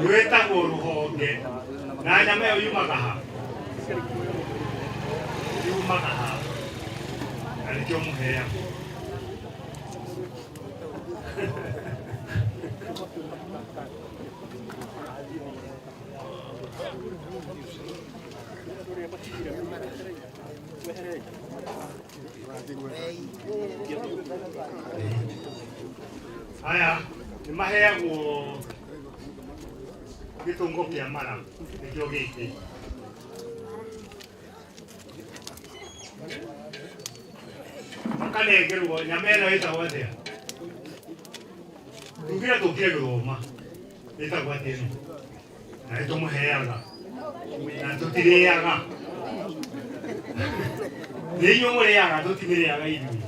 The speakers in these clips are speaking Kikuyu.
Rwĩtagwo rũhonge na nyama ĩyo yumaga ha? Yumaga ha? Na nĩkĩo mũheagwo. Aya nĩ maheagwo gĩtũngo kĩa mara, nĩkĩo gĩkĩ. Makanengerwo nyama ĩno ĩtagwo atĩa? Tugire tũkire gĩthoma ĩtagwo atĩa ĩno? Na nĩ tũmũheaga na tũtirĩaga. Nĩ inyuĩ mũrĩaga, tũtimĩrĩaga ithuĩ.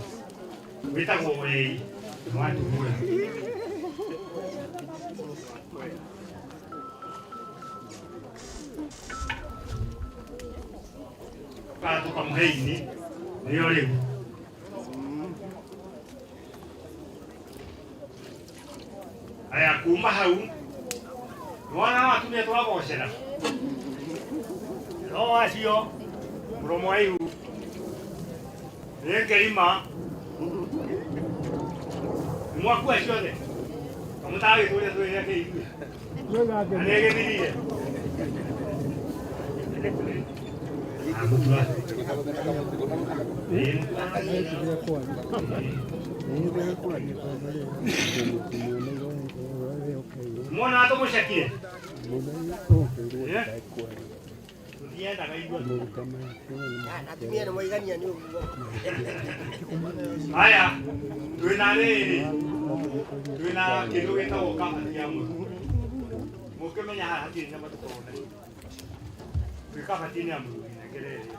Wĩtagwo wei nĩ watumũra. Kana tũkamũhe ini nĩyo rĩu. Aya kuma hau nĩwona no atumia twagocera no acio mũromo wa ihu nĩ ngerima nĩmwakua ciothe kamũtagĩtũria twĩrĩa kĩ ithuĩ na nĩgĩthirire. Mũtua. Mwana atũmũcekire tũtiendaga ithuĩ. Atumia nĩ moigania nĩ ũguo. Haya, twĩna rĩrĩ, twĩna kĩndũ gĩtagwo kabati ya mũtu. Mũkĩmenya haha hatirĩ nyama tũkorwo nayo. Twĩ kabati-inĩ ya mũtu nengere ĩrĩa.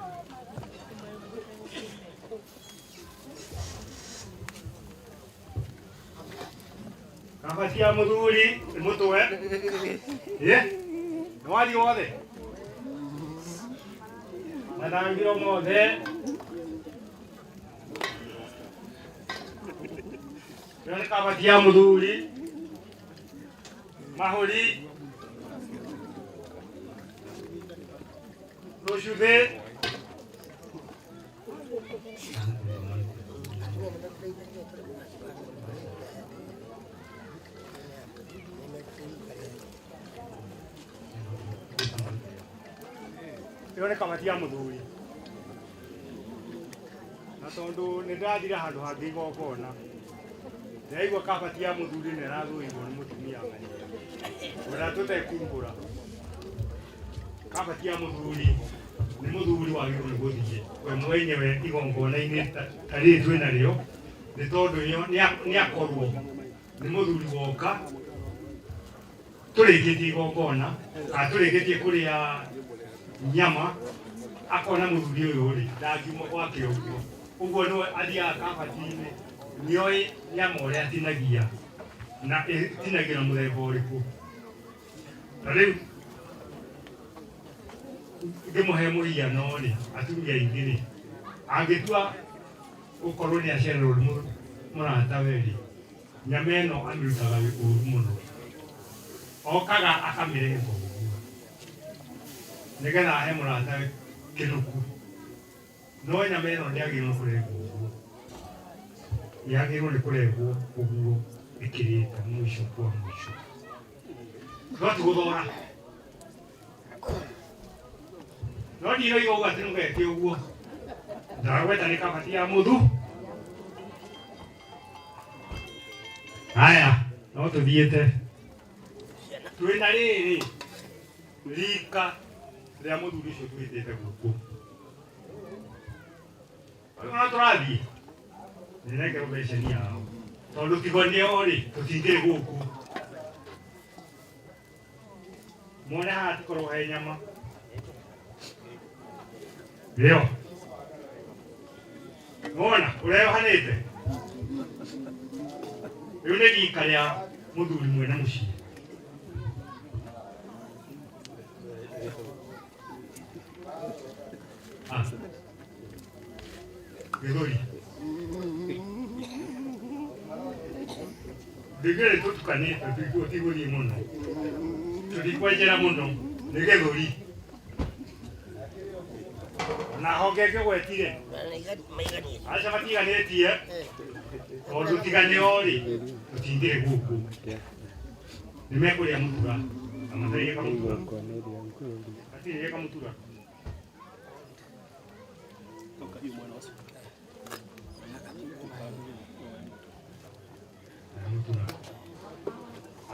Kabati ya mũthuri nĩ mũtwe. Ĩ? Nĩ wathiĩ wothe? Mathangiro mothe. Ĩyo nĩ kabati ya mũthuri. Mahũri. Rũcuthĩ. Ĩyo nĩ kamati ya mũthuri. Na tondũ nĩ ndathire handũ hangĩ igongona, ndĩraigua kabati ya mũthuri nĩ ĩrathũirwo nĩ mũtumia ng'ania. Ũrĩa tũtekumbũra. Kabati ya mũthuri nĩ mũthuri wagĩrĩirwo nĩ gũthiĩ we mwenyewe igongona-inĩ ta rĩrĩ twĩ narĩo, nĩ tondũ nĩ akorwo nĩ mũthuri woka tũrĩkĩtie igongona kana tũrĩkĩtie kũrĩa nyama, akona mũthuri ũyũ rĩ ndangiuma gwake ũguo. Ũguo nĩwe athiaga kabati-inĩ, nĩoĩ nyama ũrĩa atinagia na ĩtinagio na mũthemba ũrĩkũ. Na rĩu ngĩmũhe mũhiano rĩ, atumia aingĩ rĩ, angĩtua gũkorwo nĩ acererwo nĩ mũratawe rĩ, nyama ĩno amĩrutaga ũru mũno. Okaga akamĩrenga ũguo nĩgetha ahe mũratawe kĩnuku. No nyama ĩno ndĩagĩrĩirwo nĩ kũrengwo ũguo, yagĩrĩirwo nĩ kũrengwo ũguo ĩkĩrĩte mũico kwa mũico, no ti gũthora. No ndiroiga ũguo atĩ nũgeke ũguo, ndagweta nĩ kabati ya mũthu. Haya, no tũthiĩte twĩna rĩrĩ rika rĩa mũthuri ũcio twĩtĩte gũkũ. Rĩu no tũrathiĩ nĩnengerwo beceni yao, tondũ tigo nĩo rĩ tũtingĩrĩ gũkũ. Muone haha tikorwo he nyama rĩo wona ũrĩa yohanĩte. Rĩu nĩ rika rĩa mũthuri mwene mũciĩ. Ah. Gĩthũri. Ndigere tũtukanĩte tũtigũthiĩ mũno tũtikwenjera mũno nĩ gĩthũri ona honge ngĩgwetire aca matiganĩtie tondũ tiganĩo rĩ tũtingĩrĩ gũkũ nĩ mekũrĩa mũtura na matarĩe kamũtura matirĩe kamũtura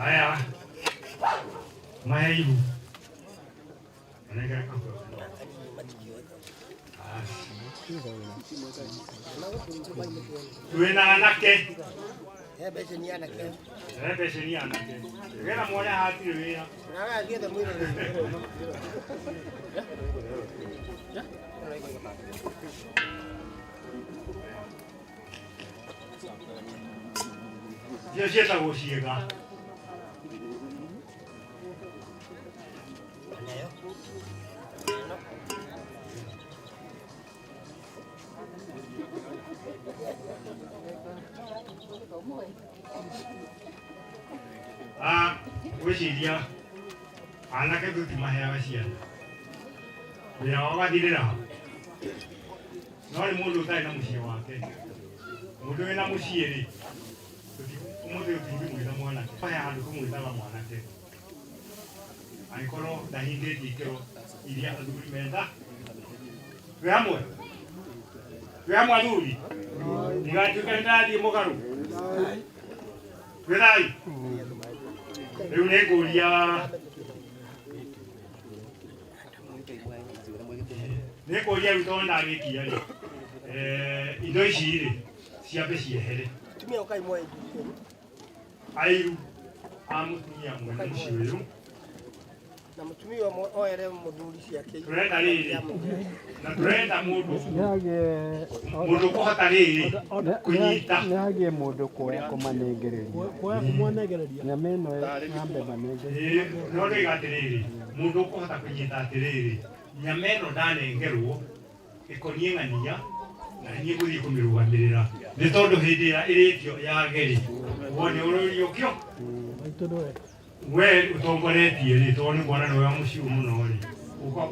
Haya maheiru manengere kahũa. Twĩna anake He beceni anake. He beceni anake nĩgetha muone hatirĩ wĩra. Icio ciĩtagwo ciĩga. Gwĩciria anake tũtimaheaga ciana wĩra wao wathirĩra hau no nĩ mũndũ ũtarĩ na mũciĩ wake mũndũ wĩna mũciĩ rĩ ũmũthĩ ũtingĩmwĩta mwanake he handũ tũmwĩtaga mwanake angĩkorwo ndahingĩtie ikĩro iria athuri menda twĩ hamwe athuri ndigatuĩka nĩ ndathiĩ mũgarũ twĩ thayũ rĩu nĩ ngũria rĩu tondũ ndarĩkia rĩ indo ici rĩ ciambe ciehere airu a mũtumia mwene mũciĩ ũyũ na mũtumia ũmwe oere mũthuri ciake turenda rĩrĩ na turenda mũndũ mũndũ ũkũhota rĩrĩ kũnyita nĩ hagĩe mũndũ kuoya kũmanengereria nyama ĩno yambe manengereria no ndoiga atĩrĩrĩ mũndũ ũkũhota kũnyita atĩrĩrĩ nyama ĩno ndanengerwo ĩkoniĩ ng'ania na niĩ ngũthiĩ kũmĩrũgamĩrĩra nĩ tondũ hĩndĩ ĩrĩa ĩrĩtio yage rĩ wone ũrũrio kĩo we ũtongoretie rĩ tondũ nĩ kuona nĩwe wa mũciĩ mũno rĩ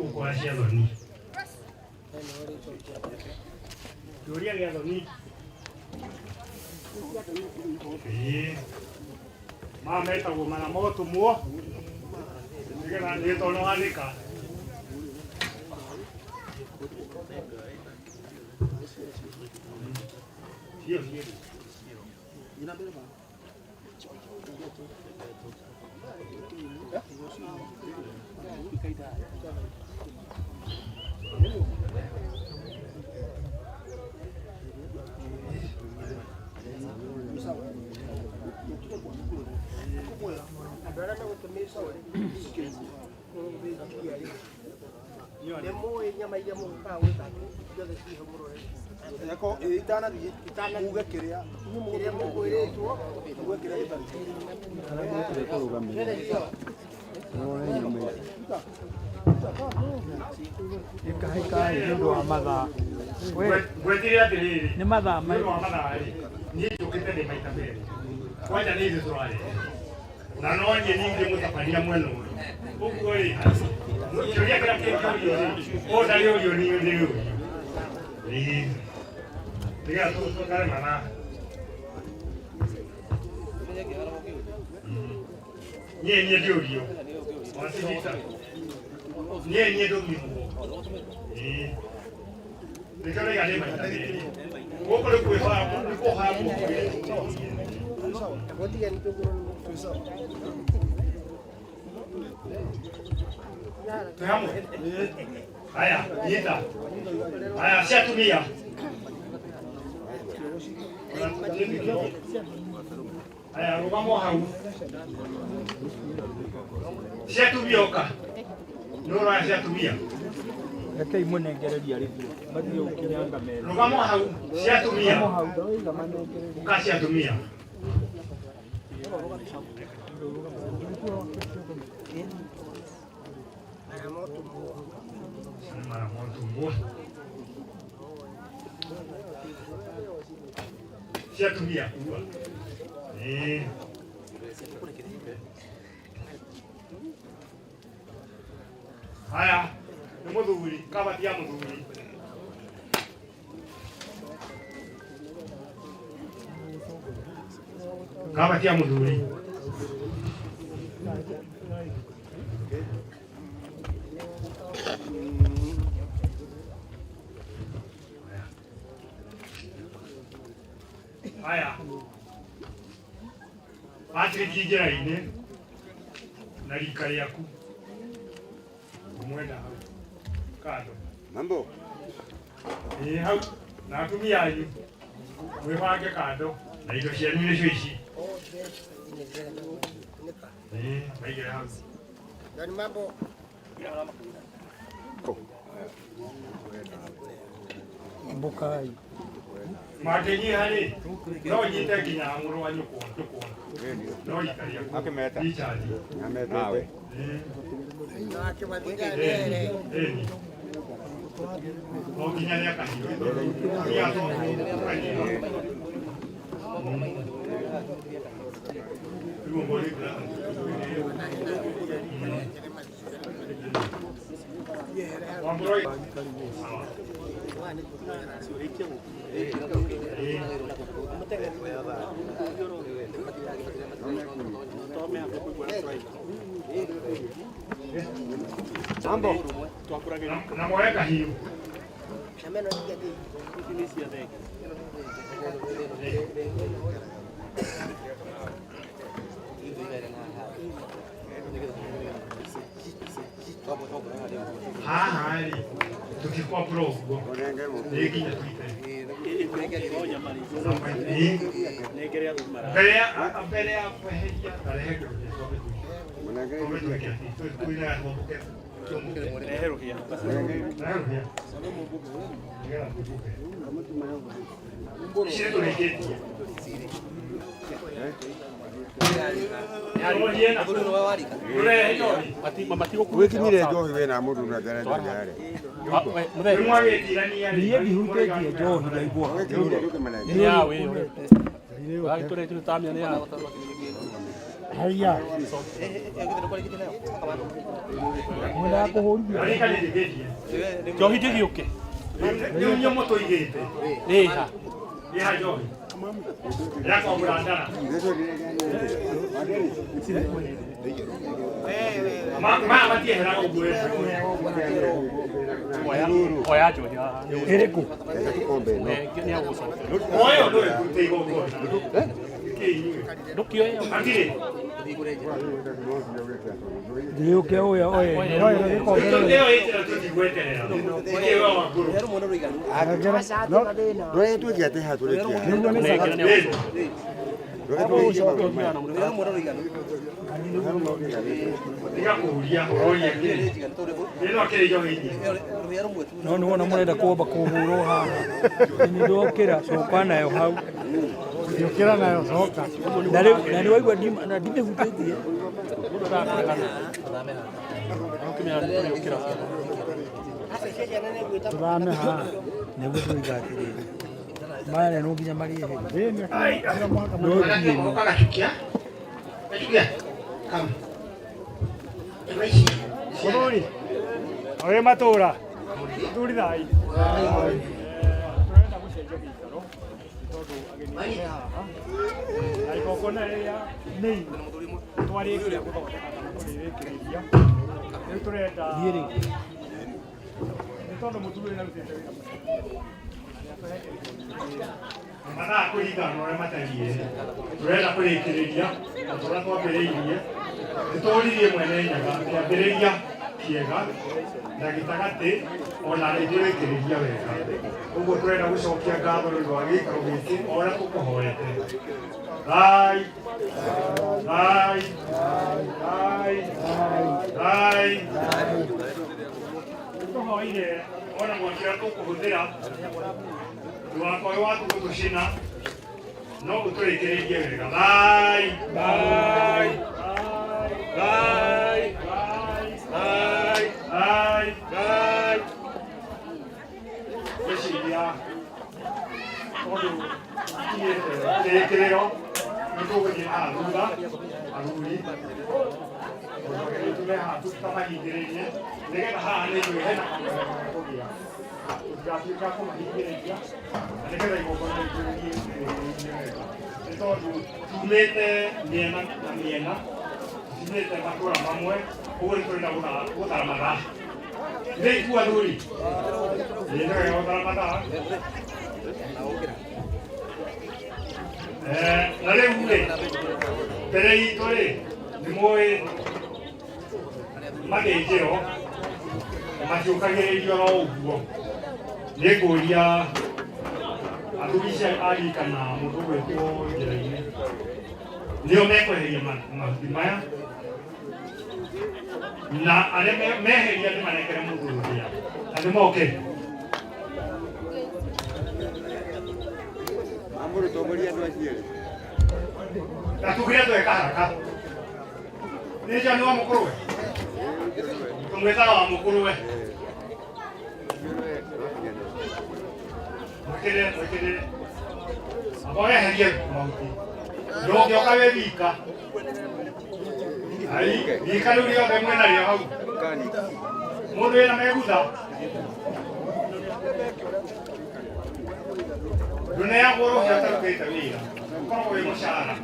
ũkoya cia thoni kĩũria gĩa thoni ĩĩ maya metagwo mana motũmwo nĩgetha nĩ tondũ wanĩka cio cierĩ andũ arĩa megũtũmĩtwo nĩ mũĩ nyama iria mũgũkaga gwĩka ciothe ciho mũrore Eko itanathiĩ uge kĩrĩa kĩrĩa mũkwĩrĩtwo uge kĩrĩa gĩtarĩ arĩa kũrũgamĩrĩra rore nyama ici Ĩkaĩ nĩ ũndũ wa mathaa ngwetire atĩrĩrĩ nĩ mathaa nĩ ũndũ wa mathaa rĩ niĩ njũkĩte ndĩ maita merĩ kwanja nĩ ithuĩ tũrarĩ na no niĩ ningĩ mũtabania mwena ũyũ ũguo rĩ kĩũria kĩrĩa kĩngĩũrio rĩ ũũ ndarĩũrio niĩ ndĩrĩũrio ĩĩ nĩgetha tũtare mathaa niĩ niĩ ndĩũrio wacigita niĩ niĩ ndũthimwo ĩĩ nĩkĩo ndaiga nĩ maita merĩ gũkũ nĩ kwĩhoya nĩ kũhoya gũtige nĩ tũkũrwo twĩ hamwe haya nyita haya cia atumia haya rũgamo hau cia atumia ũka nĩ ũroya cia atumia rekei mũnengereria rĩthiĩ mathiĩ gũkinyanga metha rũgamo hau cia atumia hau ndauga manengereria ũka cia atumia mara motũmwo cia atumia kua ĩĩ Haya, nĩ mũthuri, kabati ya mũthuri. Kabati ya mũthuri. Haya. Patrick njĩra-inĩ na rika rĩaku mwena hau kando. Mambo. Ĩĩ hau na atumia anyu mwĩbange kando na indo cianyu nĩcio ici. Ĩĩ maigĩre hau. Yaani mambo Mbukai. Mangĩnyiha rĩ no nyite nginya mũrũ wa nyũkwa nyũkwa no rika rĩaku. Akĩmeta. Richard. Nawe. Ĩĩ. na akiwathia ndere. Ĩni. No nginya nĩakanyiha. Atumia tũkanyiha. Rĩu ũguo Wambũroi. Mambo. Na moe kahiũ. Na meno ndio. Haha rĩ tũtikwambũra ũguo nĩ nginya tuite. Mbere ya mbere ya kweheria tarehe kĩrũhia twambe twambe twĩke atĩ twĩnaga twambũke twambũke rehe rũhĩa nĩgetha twambũke ici nĩ tũrĩkĩtie. Wĩkinyire njohi wĩna mũndũ na ndare ndare. Niĩ ndihutĩtie njohi ndaigua. Wĩkinyire ndũkĩmene. Haya. Mwendaga kũhũrithio. Njohi ndĩgĩũke. Rĩu inyuĩ mũtũigĩte. Ĩha. Ĩha njohi. Ya kwambũra ndara. Maya matieheraga ũguo. Oya njohi haha. Ĩrĩkũ? Nĩ agũcokia. Oya ũndũ ũyũ kũruta igongona. Kĩ inyuĩ? Ndũkĩoe. Hatirĩ. Ndĩũke ũyũ oye. Oye gĩkombe. Ĩyo ĩ njĩra tũtigweterera. Nĩkĩ we Wangũrũ? Ndũrĩa twĩke atĩ haha tũrĩkia. Nĩguo nĩ Nengere nĩ agũcokia. Tiga kũhuria ũroria kĩ. Ĩno akĩrĩ njohi nyingĩ. No nĩ wona mũrenda kwamba kũhũrwo haha. Nĩ ndokĩra coka nayo hau. Ũkĩra nayo coka. Na rĩu na nĩ waigua na ndimĩhutĩtie. Tũthame haha. Nĩguo tũiga atĩrĩrĩ. Maya no nginya marĩeherie. Ĩĩ nĩ mũhaka No thiĩ no. Gachukia. Gachukia. Come. Mũthuri. Oĩ matũra. Mũthuri thai. Tũrenda gũcenjia gĩikaro tondũ ageni me haha na igongona rĩrĩa nĩ twarĩkia gũthondeka kana kũrĩrĩkĩrĩria rĩu tũrenda nĩ tondũ mũthuri nĩ arutĩte wĩra mũnene na nĩ atũhengeretie mathaa kũringana na ũrĩa matariĩ tũrenda kũrĩkĩrĩria na tũrĩa twambĩrĩirie nĩ tũririe mwene Nyaga kĩambĩrĩria kĩega na gĩtagatĩ ona rĩngĩrĩkĩrĩria wega ũguo tũrenda gũcokia ngatho nĩ ũndũ wa gĩikaro gĩkĩ o ũrĩa tũkũhoete. Thai thai thai thai tũhoire ona mwaki ũrĩa tũkũhũthĩra ndũgakorwo wa tũgũtũcina no ũtũrĩkĩrĩrie wega. Thai thai thai thai thai thai ngwĩciria tondũ kinyĩte kĩrĩkĩrĩro nĩ tũgũthiĩ haha thutha athuri tondũ ageni tũme haha tũtikamahingĩrĩrie nĩgetha haha nĩ ithuĩ hena kamwega kũgĩa tũtigatuĩke a kũmahingĩrĩria na nĩgetha igongona ritũ rĩthiĩ wega nĩ tondũ tumĩte mĩena na mĩena tumĩte matũra mamwe ũguo nĩ tũrenda gũthara mathaa nĩ itua thuri nĩ wega gũthara mathaa. Na rĩu rĩ mbere itũ rĩ nĩ mũĩ mathĩnjĩro matiũkagĩrĩrio ro ũguo nĩ ngũria athuri ici a rika na mũndũ ũgwĩtwo njĩra-inĩ nĩo mekweheria mahuti maya na arĩa meheria nĩ manengere mũndũ ũrĩa na nĩ moke. Amũrũtongoria andũ acio erĩ. Na tugire tweka haraka nĩnjua nĩ wa mũkũrwe tũmwĩtaga wa mũkũrwe mwĩkĩrĩre mwĩkĩrĩre amba weherie mahuti ndũngĩoka wĩ wika ai rika rĩu rĩothe mwĩnarĩo hau mũndũ wĩna megutha ndũneagwo rũhĩa ũtarutĩte wĩra ũkoragwo wĩ mũcara.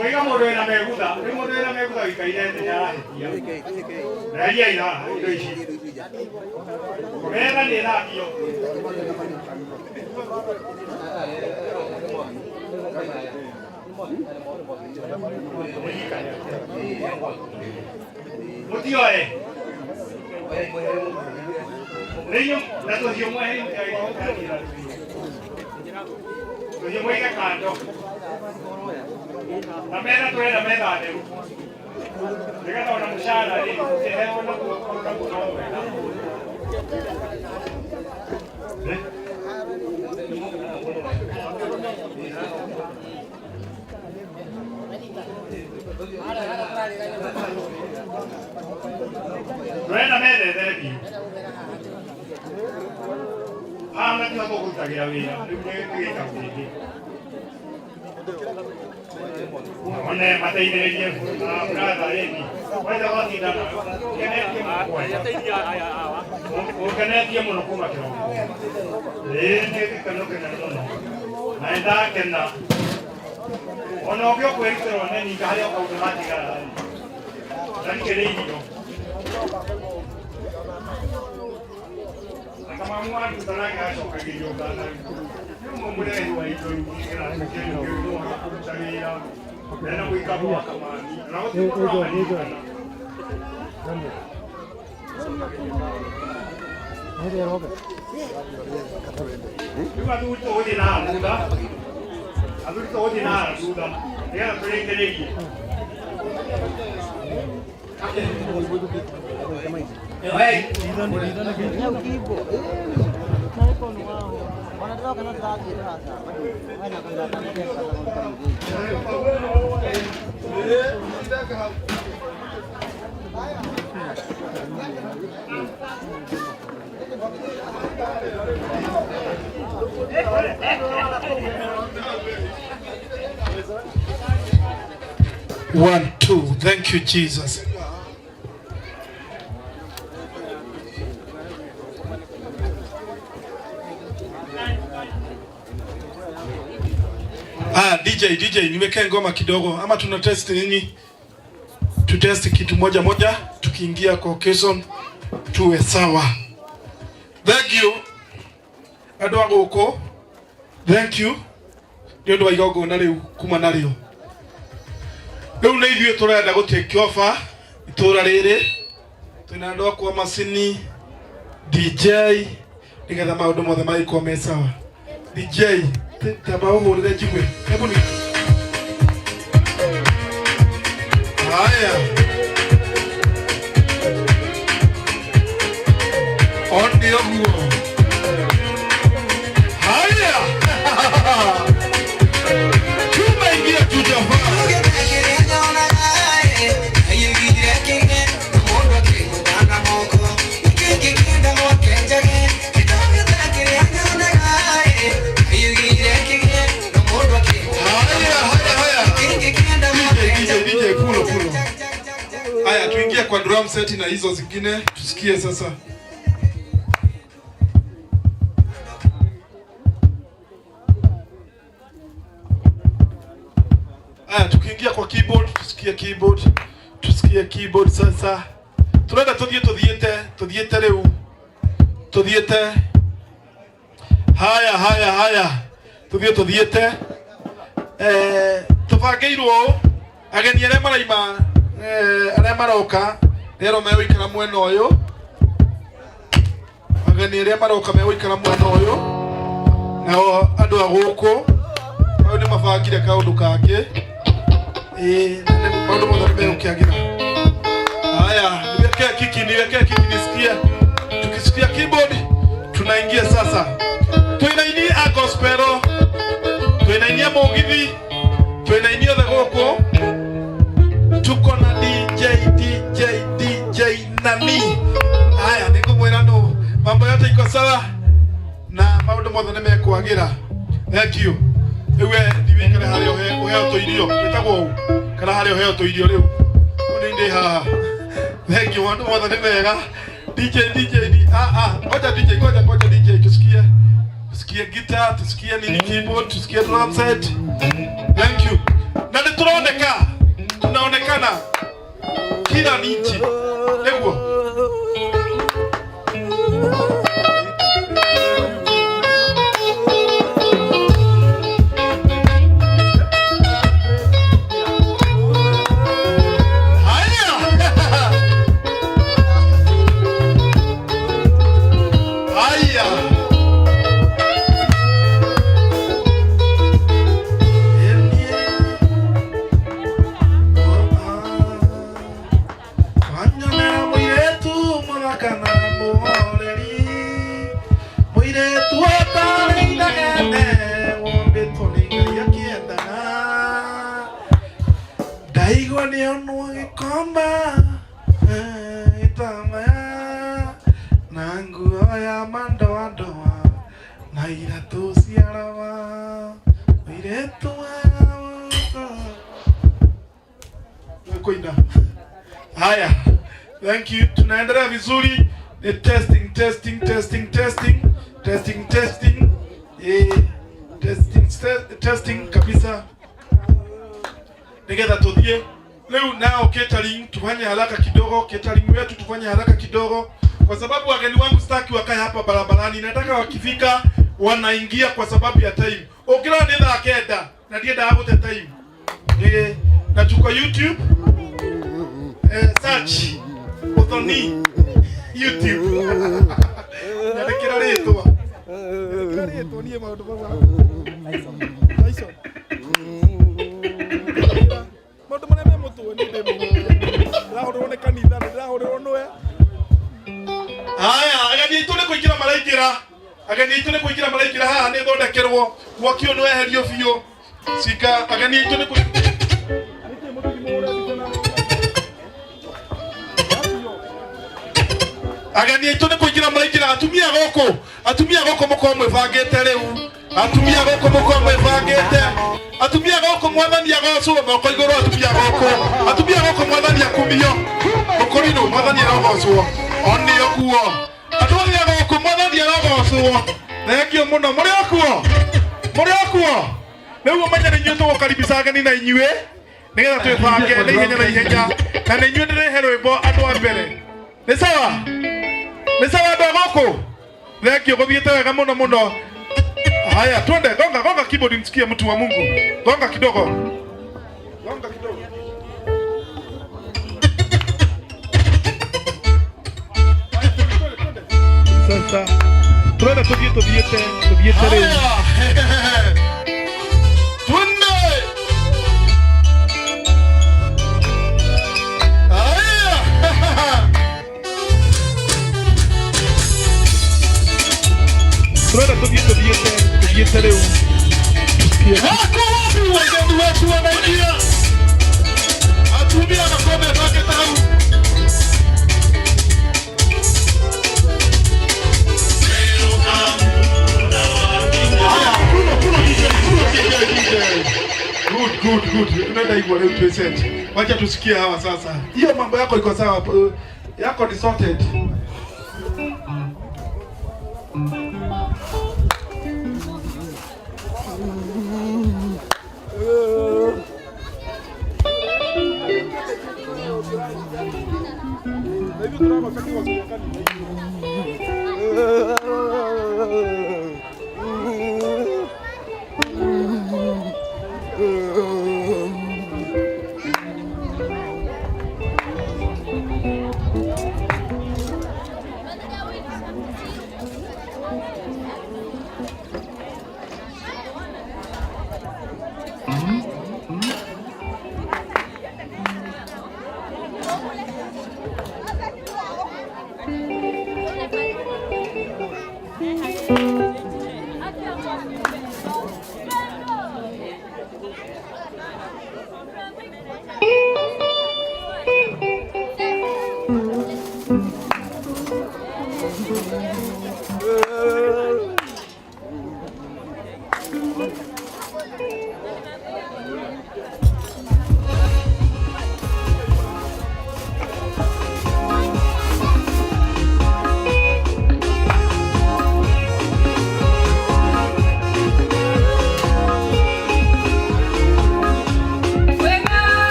Oiga mũndũ wĩna megutha rĩu mũndũ wĩna megutha ũikaire thĩ nĩarahĩtia reheriai haha indo ici metha nĩ ĩthambio. Mũtioe rĩu na tũhiũ mweherie tũhiũ mũige kando na metha tũrenda metha theru nĩgetha ona mũcara rĩ ũkĩheo naguo ũkorwo naguo no mwega. Tũrenda metha ĩthere biũ haha natiho tũkũrutagĩra wĩra rĩu nĩ gĩikaro kĩngĩ one mateithĩrĩrie brother rĩmi wenda gwatinda ũkenetie mũno ũkenetie mũno kuma kĩroko ĩĩ nĩ gĩkeno kĩnene mũno na nĩndakena ona ũngĩ ũkwĩrutĩra one ningĩ harĩa kaũndũ gatigara ndarikĩrĩirio kama mwandu nake acokagĩrio ngatho rĩu mũrehi wa indo kĩndũ kĩu no kũruta wĩra mena mũikaro wa kamani na gũtirĩ mũndũ ũramaririkana. Rĩu athuri tũgũthiĩ na haha thutha athuri tũgũthiĩ na haha thutha nĩgetha tũrĩkĩrĩrie. One, two. Thank you, Jesus. Ah, DJ, DJ, niweke ngoma kidogo ama tuna test nini? Tu test kitu moja moja, tukiingia kwa occasion tuwe sawa. Thank you. Andũ a gũkũ. Thank you. Nĩ ũndũ wa igongona rĩu kuma narĩo. Rĩu nĩ ithuĩ tũrenda gũ take over itũra rĩrĩ. Twĩna andũ akwa macini, DJ, nĩgetha maũndũ mothe magĩkorwo me sawa. DJ, tamba ũhũrĩre njigue. Hebu ni. Haya. Onde ũguo. Haya. Tumeingia tutafaa. kwa drum set na hizo zingine tusikie sasa. Aya, tukiingia kwa keyboard tusikie keyboard, tusikie keyboard sasa. Turenda tuthie tuthiete tuthiete riu tuthiete. Haya haya haya, tuthie tuthiete. Tubangĩirwo ageni arĩa maraima arĩa maroka rero megũikara mwena ũyũ, ageni arĩa maroka megũikara mwena ũyũ, nao andũ a gũkũ hau nĩ mabangire kaũndũ kangĩ. Maũndũ mothe nĩ megũkĩagĩra. Haya, niwekee kiki, niwekee kiki nisikie. Tukisikia keyboard tunaingia sasa. Twinaini a gospel, twinainia mugithi, twinainia othe gũkũ. Tuko na DJ DJ DJ nani. Haya, nĩngũmwĩra no mambo yote iko sawa na maũndũ mothe nĩ mekwagira. Thank you. Rĩu we thiĩ wĩikare harĩa ũheo tũirio, wĩtagwo ũ? Kana harĩa ũheo tũirio rĩu. Rĩu nĩ ndĩ haha. Thank you, maũndũ mothe nĩ mega. DJ DJ ngoja DJ, ngoja ngoja DJ tusikie. Tusikie guitar, tusikie nini keyboard, tusikie drum set. Thank you. Na nĩ tũroneka, tunaonekana kila nchi. Nĩguo. Haya, thank you. Tunaendelea vizuri. Ni testing testing testing testing testing testing, testing testing kabisa. Nigetha tuthie leo nao catering, tufanye haraka kidogo. Catering wetu tufanye haraka kidogo kwa sababu wageni wangu sitaki wakae hapa barabarani. Nataka wakifika wanaingia kwa sababu ya time. Ukira ni thaa kenda na ndiendaga gute time. Na tuko YouTube. Search Muthoni YouTube. Nyandĩkĩra rĩtwa. Nyandĩkĩra rĩtwa niĩ maũndũ mau. Tyson. Maũndũ marĩa me mũtwe niĩ ndĩ mũgũrũ. Ndĩrahũrĩrwo nĩ kanitha, ndĩrahũrĩrwo nĩwe. Haya, ageni aitũ nĩ kũingĩra maraingĩra. Ageni aitũ nĩ kũingĩra maraingĩra haha nĩ thondekerwo. Mwaki ũyũ nĩ weherio biũ. Cika ageni aitũ nĩ kũingĩra. Ageni aitũ nĩ kũingĩra maraingĩra. Atumia gũkũ, atumia gũkũ mũkorwo mwĩbangĩte rĩu. Atumia gũkũ mũkorwo mwĩbangĩte. Atumia gũkũ mwathani agocwo moko igũrũ. Atumia gũkũ, atumia gũkũ mwathani akumio. Mũkũrinũ mwathani arogocwo. One okuo. Andũ othe a gũkũ mwathani arogocwo. Thengio mũno. Mũrĩ okuo, mũrĩ okuo. Rĩu ũmenye nĩ inyuĩ tũgũkaribisha ageni na inyuĩ nĩgetha twĩbange na ihenya na ihenya, na nĩ inyuĩ ndĩrehe rwĩmbo andũ a mbere. Nĩ sawa? Nĩ sawa andũ a gũkũ? Thank you, gũthiĩte wega mũno mũno. Haya, twende. Gonga gonga keyboard nisikie, mtu wa Mungu. Gonga kidogo. Gonga kidogo. Sasa twende tuthie tuthiete tuthiete rĩu. Twende. Haya. Twende tuthie tuthiete tuthiete rĩu. Wako wapi wageni wetu wanaingia? Atumia makome bake hau. Good, good, good. Tunaenda hivyo leo tuwezete. Wacha tusikie hawa sasa. Hiyo mambo yako iko sawa, yako ni sorted.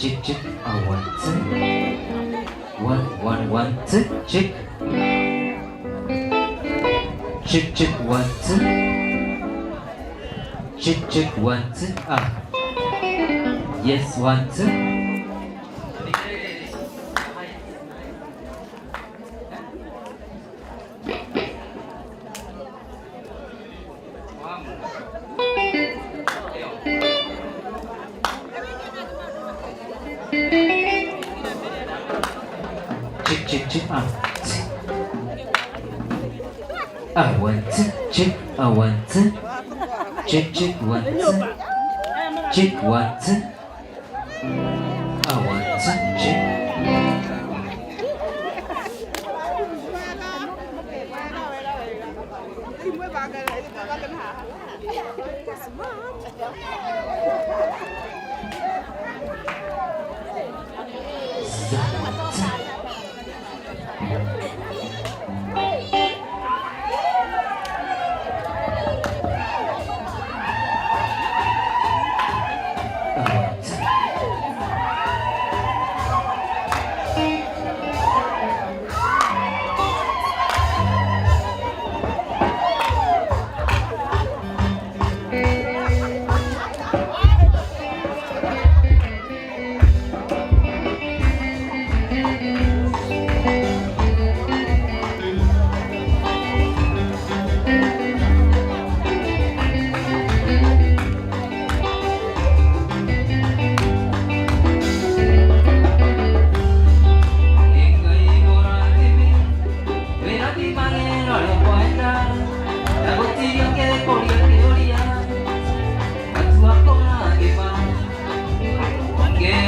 Check check a 1 2 1 1 1 2 check check check 1 2 check check 1 2 ah yes 1 2. Check check check ah ah 1 2 check ah 1 2 check check 1 2 check 1 2 ah 1 2 check.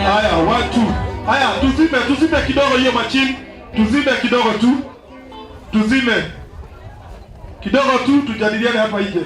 Haya, 1 2. Haya, tuzime kidogo hiyo machine. Tuzime kidogo tu. Tuzime kidogo tu, tujadiliane hapa nje.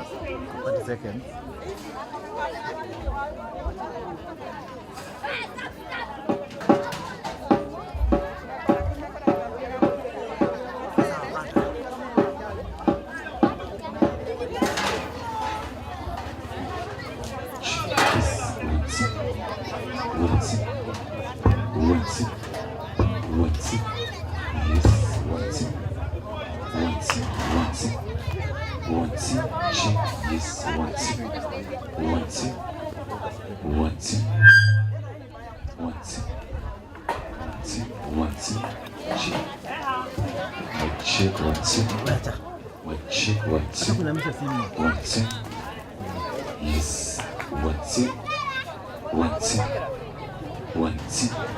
30 seconds. One, two, one, two, one, two, yes, 1, 2, 1, 2, 1, 2, 1, 2, check, yes, 1, 2, 1, 2, 1, 2, 1, 2, 2, 1, 2, check, check, 1, 2, 1, check, 1, 2, 1, 2, yes, 1, 2, 1, 2, 1, 2.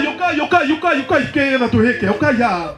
Ukai ukai ukai ukai kena tuhike ukai ya.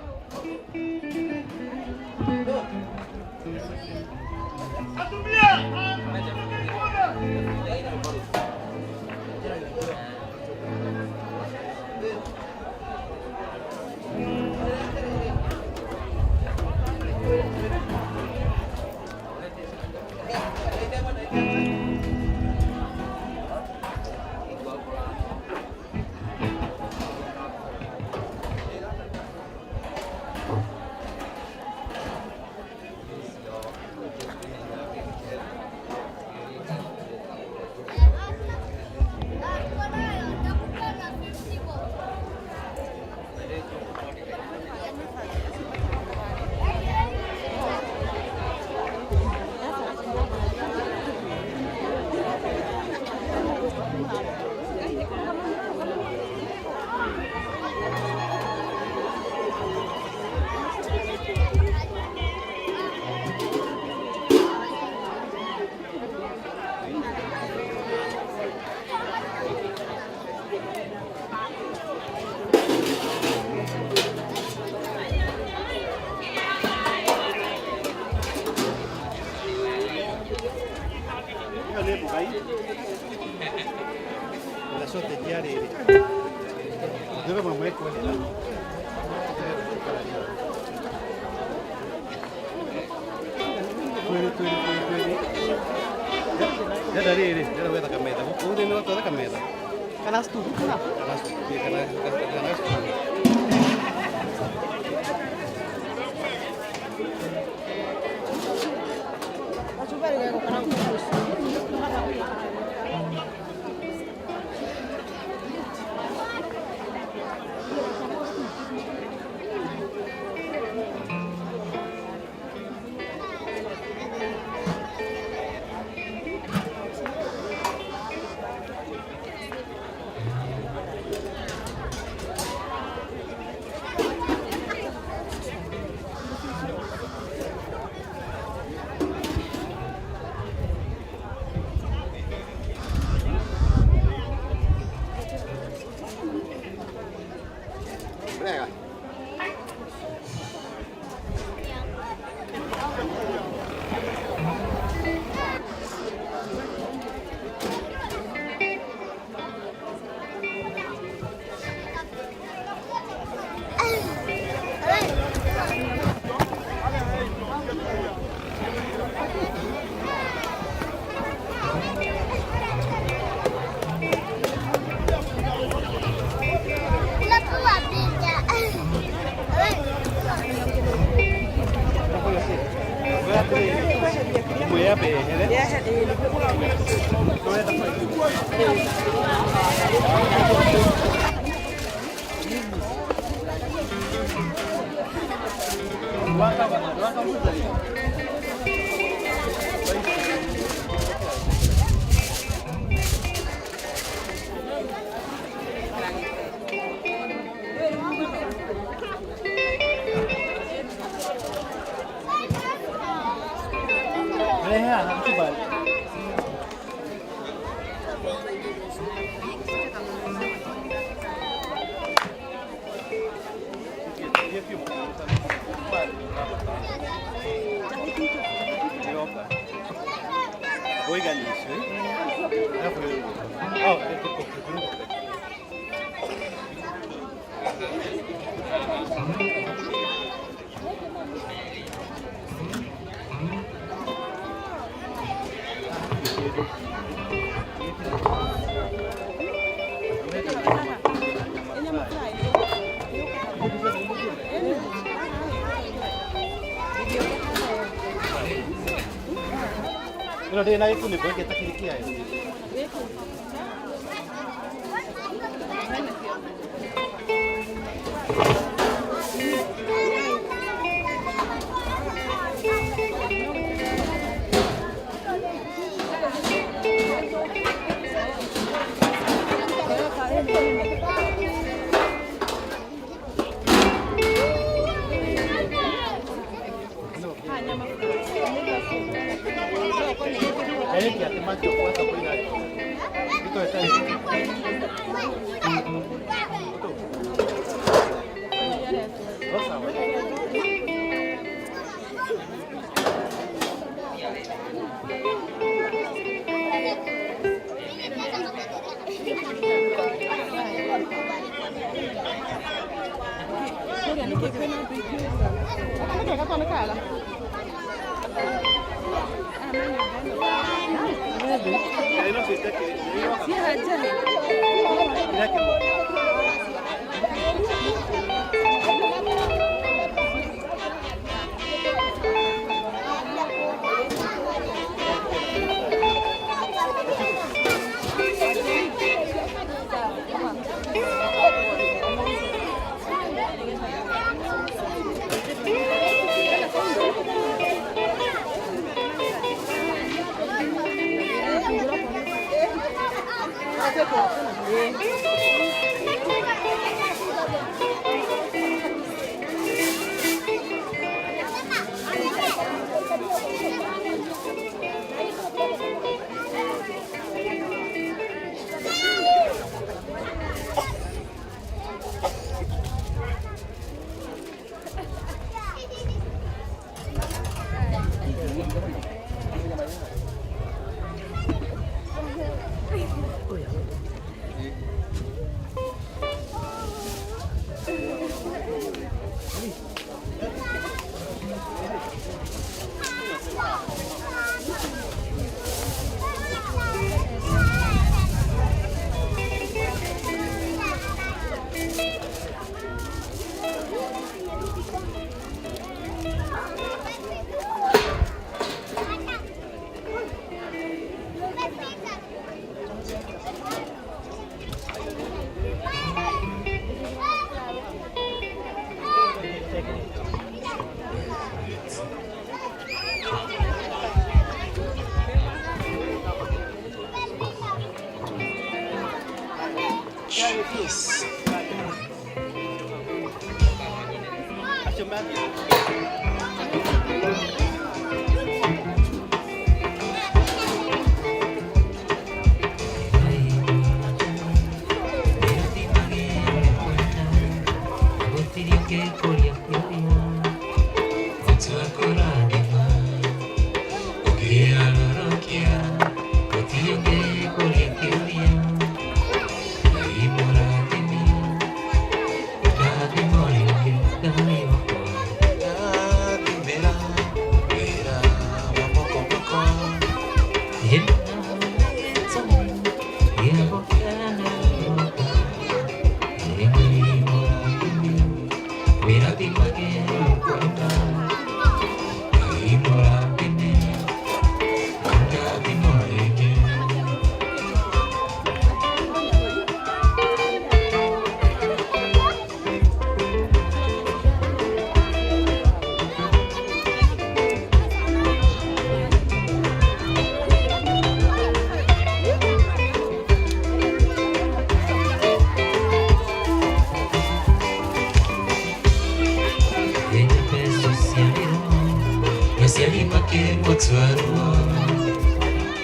Makĩmũtua ruo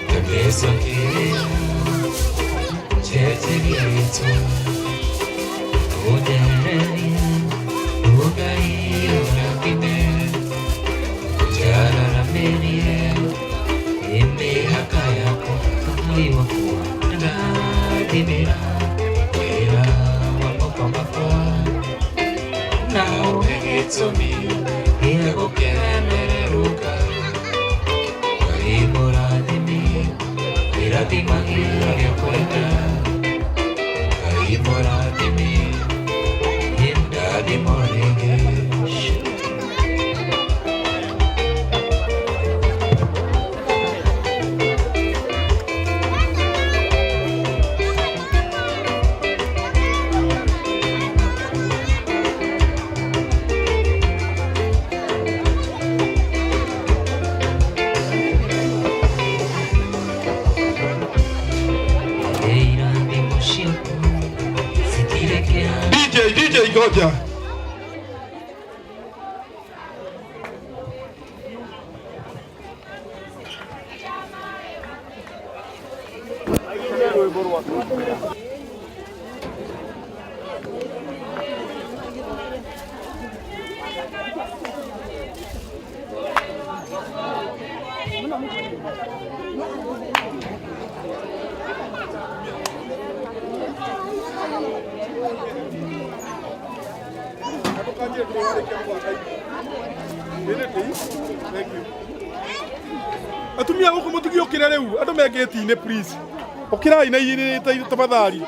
Ndebeso kĩrĩa Njenjeria rĩtwa Ũnjehererie Ngai ũrathime Njararamĩrie Imĩhaka yakwa Ngai wakwa ndathimĩra Wĩra wa moko makwa Na ũhe gĩtũmi gĩa gũkenerũka Ngai mũrathimi Ĩrathimagia arĩa kwenda Ngai mũrathimi Ndathimo rĩngĩ. Irathimo ciaku citirekera. DJ, DJ goja. Atumia gå kå må tigiå kä re rä u andå mengä-inä please å kä rai na irä tafadhali.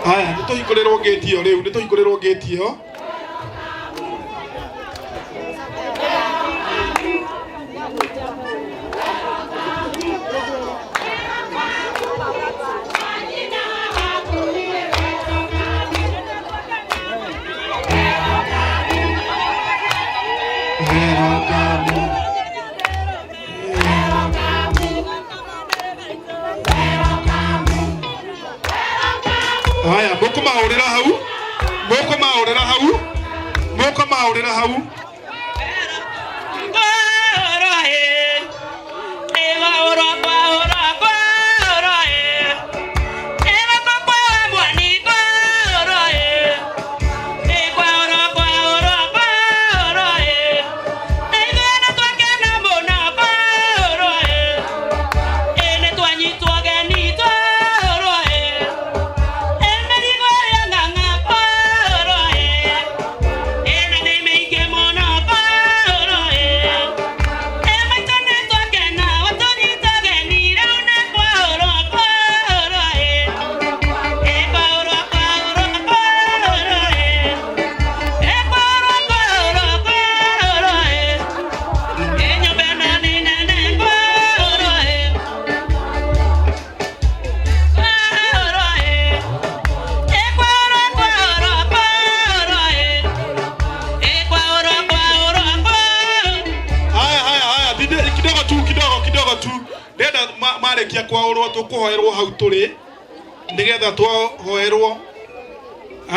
Haya, nä tå hingå rä rwo ngäti ä yo rä u, nä tå hingå rä rwo ngäti ä yo. Haya, mũkũmahũrĩra hau, mũkũmahũrĩra hau, mũkũmahũrĩra hau. Haya, haya, haya, kidogo tu, kidogo, kidogo tu. Ndenda marĩkia kwaũrwo tũkũhoerwo hau tũrĩ nĩgetha twahoerwo.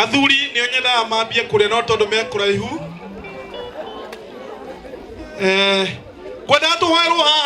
Athuri nĩo nyendaga mambie kũrĩa no tondũ me kũraihu. Ngwendaga tũhoerwo haha.